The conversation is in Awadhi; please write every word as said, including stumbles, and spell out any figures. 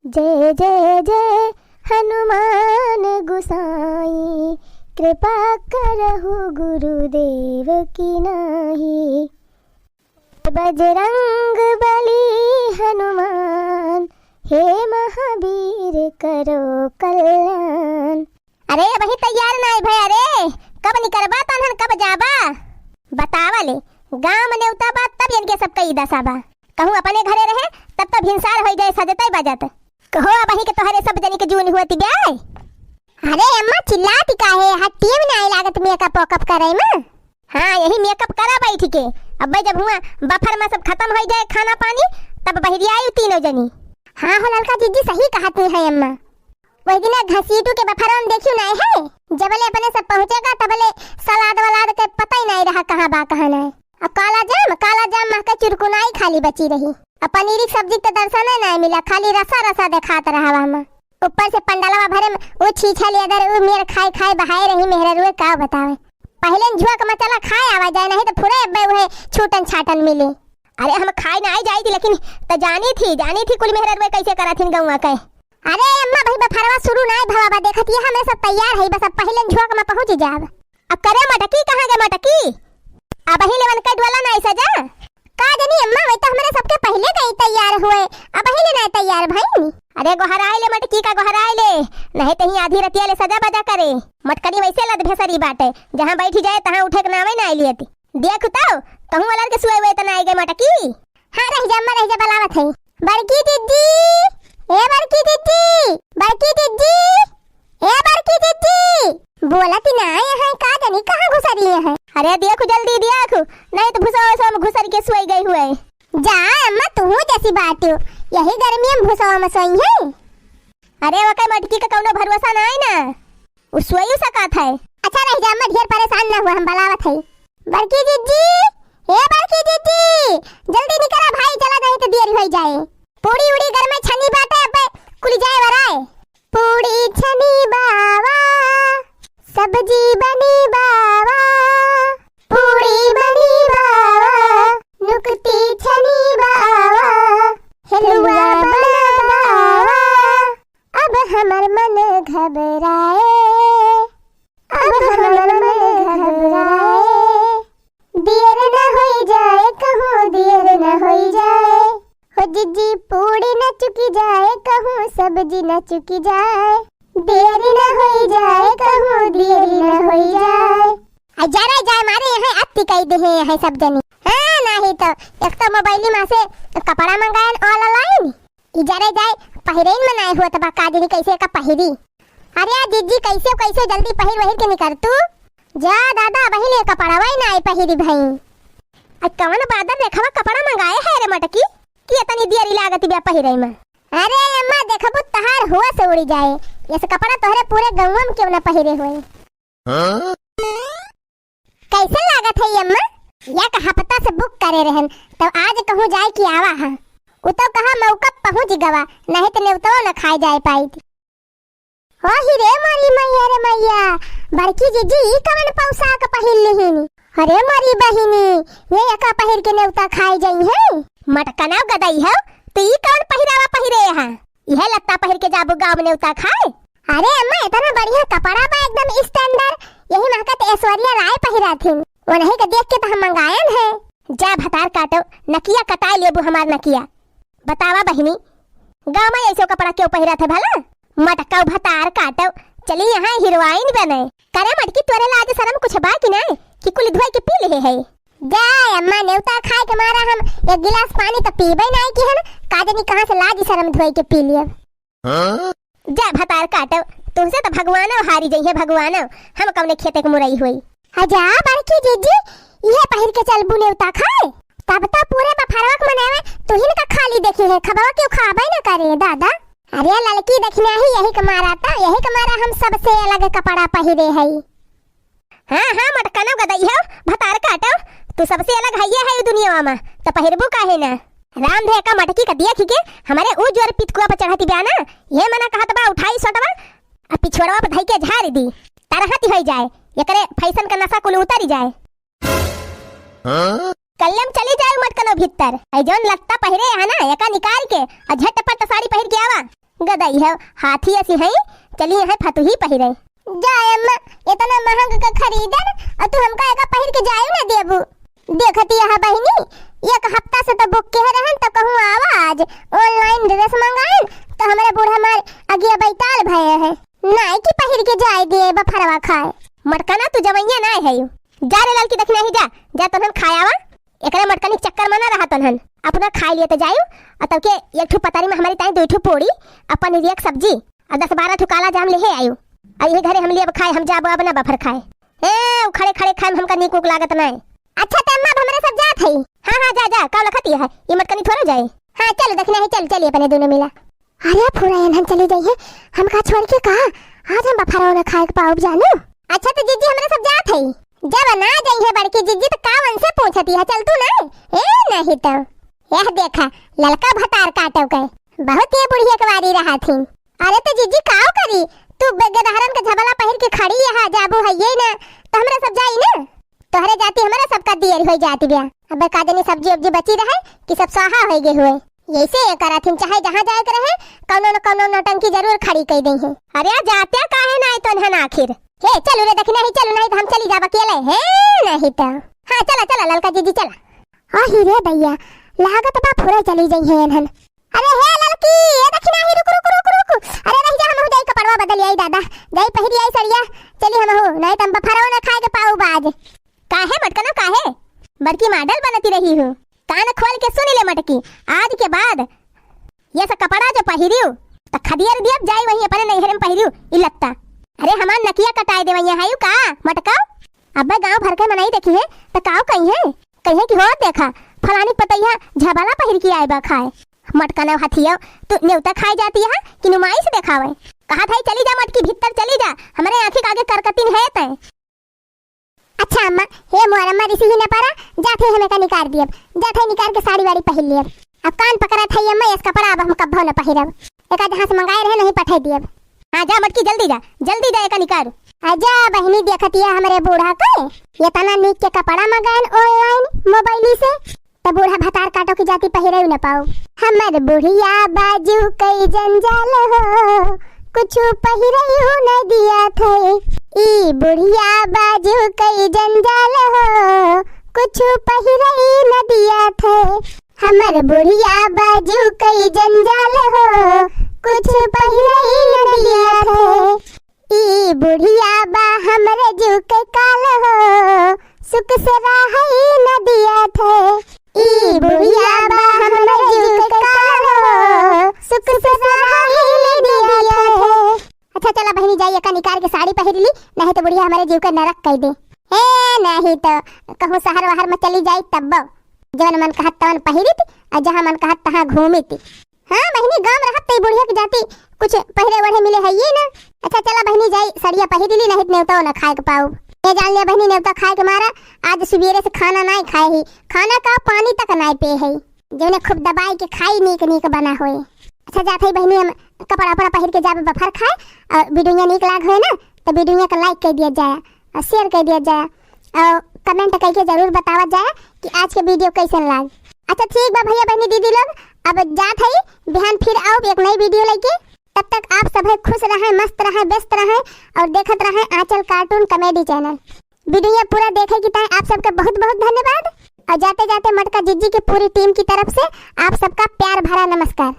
जय जय जय हनुमान गुसाई, कृपा करहु गुरुदेव की नाई। बजरंग बली हनुमान, हे महावीर करो कल्याण। अरे, अबही तैयार नाई भया रे, कब निकरबा तनहन, कब जाबा? बतावा ले, गाँव में नेवता बा, तब इनके सबका ई दसा बा। कहूँ अपने घरे रहे, तब तो भिनसार होई जाए सजतै बजत। कहो, अबही के तोहरे सब जनी के जून हुअत बे। अरे अम्मा, चिल्लात काहे? हट्टिए में नाई लागत मेकअप वेकअप करे में। हाँ, यही मेकअप करा बैठ के। अब्बे जब हुआ बफर में सब खतम होई जाए खाना पानी, तब बहिरियाई तीनों जनी। हाँ हो ललका जिज्जी, सही कहत है अम्मा। वही दिन घसीटू के बफरवा में देखियो नाई है, जबले अपने सब पहुँचेगा तबले सलाद वलाद के पता ही नाई रहा कहाँ बा कहाँ नाई। अब काला जाम, काला जाम महके चुरकुनाई खाली बची रही। अब पनीरी के सब्जी के तो दर्शने नाई मिला, खाली रसा रसा देखात रहा वहाँ। ऊपर से पंडलवा भरे में उ छीछा लियादर उ मेर खाए खाए बहाए रही मेहररुए, का बतावे। पहिले न झुआ के मसाला खाए आवा जाए, नहीं तो फुरे अब्बे उहे छूटन छाटन मिली। अरे हम खाए नाई जाई थी, लेकिन त जानी थी, जानी थी कुल मेहररुए कैसे करत हिन गौवा के। अरे अम्मा, भाई बफरवा शुरू नाई भवा बा, देखत ये हमरे सब तैयार है, बस अब पहिले न झुआ के में पहुँच जाब। अब करे मटकी, कहाँ गए मटकी? अबही ले वनकै डोला नाई सजा। का जनी अम्मा, वै तो हमरे सबके पहिले गई तैयार हुए, अबही ले नाई तैयार भईन। अरे गोहराई ले मटकी का, गोहराई ले, नहीं तहीं आधी रतिया ले सजा बजा करे। मटकनी वैसे लद भेसरी बाटे, जहाँ बैठी जाए तहाँ उठे के नावे नाई लियत। देख तो, कहूँ वाला के सुए हुए तो नाई गए मटकी। हाँ रह जा अम्मा, रह जा, बलावत है। बड़की जिज्जी, ए बड़की जिज्जी, बड़की जिज्जी, ए बड़की जिज्जी। बोलत ही ना आए हैं, का जानी कहाँ घुसरी हैं। अरे देखो जल्दी देखो, नहीं तो भुसवा उसवा में घुसर के सोई गई हुए। जा अम्मा, तू जैसी बात हो, यही गर्मी में भुसवा में सोई है। अरे वकै मटकी का कौनो भरोसा ना है ना, उ सोई सकत है। अच्छा रह जा अम्मा, ढेर परेशान ना हुआ, हम बलावत है। बड़की जिज्जी, ए बड़की जिज्जी, जल्दी निकरा भाई, चला नहीं तो देरी हो जाए। पूड़ी उड़ी घर में छनी बाटे, अबे कुल जाए वराए। पूड़ी छनी बावा, सब्जी बनी बावा, पूड़ी बनी बावा, नुकती छनी बावा, हलवा बना बावा। अब हमर मन घबराए, अब हमर मन घबराए। देर न होई जाए कहूँ, देर न होई जाए। हो जिज्जी पूड़ी न चुकी जाए कहूँ, सब्जी न चुकी जाए। देर न होई जाए कहूँ, देर न होई जाए। आ जरा जाए मारे यहाँ अत्ती कई दे हैं यहाँ सब जनी। हाँ, नाही तो एक तो मोबाइल में से कपड़ा मंगायन online, ई जरे जाए पहिरे में नाय होत बा, का जनी कैसे का पहिरी। अरे आ जिज्जी, कैसे कैसे जल्दी पहिर वहिर के निकर तू। जा दादा, वही ले कपड़वा ही नाय पहिरी भई। आ कवन बादर रेखवा कपड़ा मंगाए है रे मटकी, कि इतनी देरी लागत बा पहिरे में। अरे अम्मा, देखबू तहार होश उड़ी जाए, ये से कपड़ा तोहरे पूरे गौवा में क्यों ना पहिरे होए। हाँ? कैसन लागत है अम्मा? एक हफ्ता से book करे रहन, तब आज कहूँ जाए कि आवा हा। उ तो कहा मौका पहुँच गवा, नहीं तो नेवतवा न खाए जाए पाइत। हो ही रे मोरी मैया रे मैया, बड़की जिज्जी ई कवन पोशाक पहिर लिहिन? अरे मोरी बहिनी, ये एका पहिर के नेवता खाए जाई है? मटकना गदई हो, तू ई कवन पहिरावा पहिरे हा? इहे लत्ता पहिर के जाबू गाँव में नेवता खाए? अरे अम्मा, इतना बढ़िया कपड़ा बा, एकदम standard, यही महकत ऐश्वर्या राय पहिरा थिन, उन्हीं के देख के तो हम मंगायन है। जा भतार काटो, नकिया कटाए लेबू हमार नकिया। बतावा बहिनी, गाँव में ऐसे कपड़ा क्यों पहिरा थे भला? मटकाऊ भतार काटो, चली यहाँ हीरोइन बने। करे मटकी, तोरे लाज शरम कुछ बा कि नहीं कि कुल धोए के पी ले है? जा अम्मा, नेवता खाए के मारा हम एक गिलास पानी तो पीबे नहीं कि हम, का जानी कहाँ से लाज शरम धोए के पी लिए। हाँ? जा भतार काटो, तुमसे तो भगवानो हारी जइहे भगवानो, हम कौने खेते के मुरई होई। हाँ जा बड़की जिज्जी, इहे पहिर के चलबू नेवता खाए, तब तो पूरे बफरवा के मनावे तुहिन का खाली देखी है, खबवा क्यों खाबे न करे दादा। अरे ललकी दखिना ही यही के मारा था, यही के मारा हम सबसे अलग कपड़ा पहिरे हई। हाँ, हाँ, मटकनो गदई हो, भतार काटो, तू सबसे अलग हइये है ई दुनिया में, त पहिरबू काहे ना? राम धे का मटकी का देख के हमारे ऊ जोर पितकुआ पर चढ़ती बा ना, ये मना कहत बा उठाई सटवा, आ पिछोड़वा पर धई के झाड़ दी, तरहती होई जाए, एकरे fashion का नशा कुल उतरी जाए। हाँ? कल्लम चली जाए मटकनो भीतर, ऐ जौन लत्ता पहिरे है ना, एका निकाल के, आ झटपट साड़ी पहिर के आवा। गदई है, हाथी असी है, चली है फतुही पहिरे। जा अम्मा, इतना महंग का खरीदन और तू हमका एका पहिर के जायु ना देबू। देखती है बहिनी, एक हफ्ता से तो book के रहन तो कहूँ आवा आज, online dress मंगाइन तो हमरे बूढ़ा मार अगिया बैताल भये है। नाई की पहिर के जाए दिए बफरवा खाए। मटकना तू जवैया नाय है यू। जा रे ललकी दखिनही जा, जा तोहन खाए आवा। एकरे मटकनी के चक्कर में ना रहा तोहन। अपना खाए लिए तो जायू, और तब के एक ठो पतारी में हमारी ताई दो ठो पूड़ी, और पनीरिया के सब्जी, और दस बारह ठो काला जाम लेहे आयू। और यही घरे हम लिए अब खाए, हम जाबो अब ना बफर खाए। ए, उ खड़े खड़े खाए में हमका नीक उक लागत नाय। अच्छा ते अम्मा, अब हमरे सब जात हई। हाँ, हाँ, जा, जा, का लखती है, ये मटकनी थोड़ा जाए। हाँ, चल दखिनही, चल, चली अपने दोनों मिला। अरे फुरा एनहन चली जाइए, हमका छोड़ के का? आज हम बफरवा ना खाए के पाउब जानू। अच्छा तो जीजी हमरे सब जात हई। जब ना जाइए बड़की जीजी तो का उनसे पूछती है, चल तू ना। ए नहीं तो। यह देखा, ललका भतार काटो के, बहुत ये बुढ़िया के वारी रहा थी। अरे तो जीजी काव करी, तू बे-, गदहरन के झबला पहिर के खड़ी यहाँ जाबू है ये ना, तो हमरे सब जाई ना। तोहरे जाती हमरा सबका देर होई जाती बिया। अबे का जानी सब्जी उब्जी बची रहे कि सब स्वाहा होई गए हुए। यैसे ये करत हिन, चाहे जहाँ जाए के रहे, कौनो न कौनो नौटंकी जरूर खड़ी कई देई है। अरे आ जात्या काहे ना आई तोन्हन आखिर? हे चलू रे दखिनही चलू, नहीं तो हम चली जाब अकेले। हे नहीं तो। हाँ चला चला ललका जीजी चला। आही रे दैया, लागत बा फुरे चली जइहे एनहन। अरे हे ललकी, ए दखिनही, रुक, रुक, रुक, रुक। अरे रह जा, हमहू जाई कपड़वा बदल आई दादा। जाई पहिरी आई सड़िया। चली हमहू, नहीं त हम बफरवा ना खाए के पाउब आज। काहे मटकनो काहे? बड़की model बनती रही हूँ। कान खोल के सुन ले मटकी, आज के बाद ये सब कपड़ा जो पहिरियो, त खदियर दियब जाई वहीं अपने नैहरे में पहिरियो, ई लत्ता। अरे हमार नकिया कटाए देवैया है यू का, मटका? अब्बे गाँव भर के मनई देखी है, त काव कही है? कहे कि हो देखा, फलानी पतैया झबला पहिर के आए बा खाए। मटकनव हथियव, तू नेवता खाए जाती है कि नुमाइश देखावे? कहा था चली जा मटकी भीतर चली जा, हमरे आँखी के आगे करकतिन है तय। अच्छा अम्मा, हे मोर अम्मा रिसी ही न पारा, जात है हमें का निकार दियब, जात है निकार के साड़ी वाड़ी पहिर लियब। अब कान पकड़ा था अम्मा, इस कपड़ा अब हम कब्बो न पहिरब। एक आध हाथ मंगाए रहे नहीं पठाई दियब। हाँ जा मटकी जल्दी जा, जल्दी जा एका निकार। आजा बहिनी देखतिया हमरे बूढ़ा के, ये तना नीक के कपड़ा मंगाएन online mobile से, त बूढ़ा भतार काटो की जाति पहिरे न पाओ। हमर बुढ़िया बाजू कई जंजाल हो, कुछ पहिरे न दिया थे। ई बुढ़िया बाजू कई जंजाल हो, कुछ पहिरे न दिया थे। हमर बुढ़िया बाजू कई जंजाल हो, कुछ पहिरे न दिया थे। ई बुढ़िया बा हमरे जीव के काल हो, सुख से रहई न दिया थे। ई बुढ़िया बा हमरे जीव के काल हो, सुख से रहई न दिया थे। अच्छा चला बहिनी जाई एका निकार के साड़ी पहिर ली, नहीं तो बुढ़िया हमरे जीव के नरक कई दे। ए नहीं तो कहूँ शहर वहर में चली जाई तब्बो, जवन मन कहत तवन पहिरित, और जहाँ मन कहत तहाँ घूमित। हाँ बहिनी, गाँव में रहत त ई बुढ़िया के जाति कुछ पहिरे ओढ़े मिले है ये ना। अच्छा चला बहिनी, जाई सड़िया पहिर ली, नहीं त नेवता ना खाए के पाउब। ये जान लिया बहिनी, नेवता खाए के मारा आज सुबेरे से खाना नाई खाए ही, खाना का पानी तक नाई पे है, जौने खूब दबाई के खाई नीक नीक बना होए। अच्छा जात है बहिनी, हम कपड़ा उपड़ा पहिर के जाबे बफर खाए और वीडियो नीक लाग होए ना तो वीडियो का like कर दिया जाए और share कर दिया जाए और comment करके जरूर बतावा जाए कि आज के video कैसन लाग। अच्छा ठीक बा भैया बहनी दीदी लोग, अब जात हई, बिहान फिर आउब एक नई video लेके। तब तक आप सभे खुश रहें, मस्त रहें, व्यस्त रहें और देखत रहें आंचल cartoon comedy channel। Video पूरा देखे की ताई आप सबके बहुत बहुत धन्यवाद और जाते जाते मटका जिज्जी के पूरी team की तरफ से आप सबका प्यार भरा नमस्कार।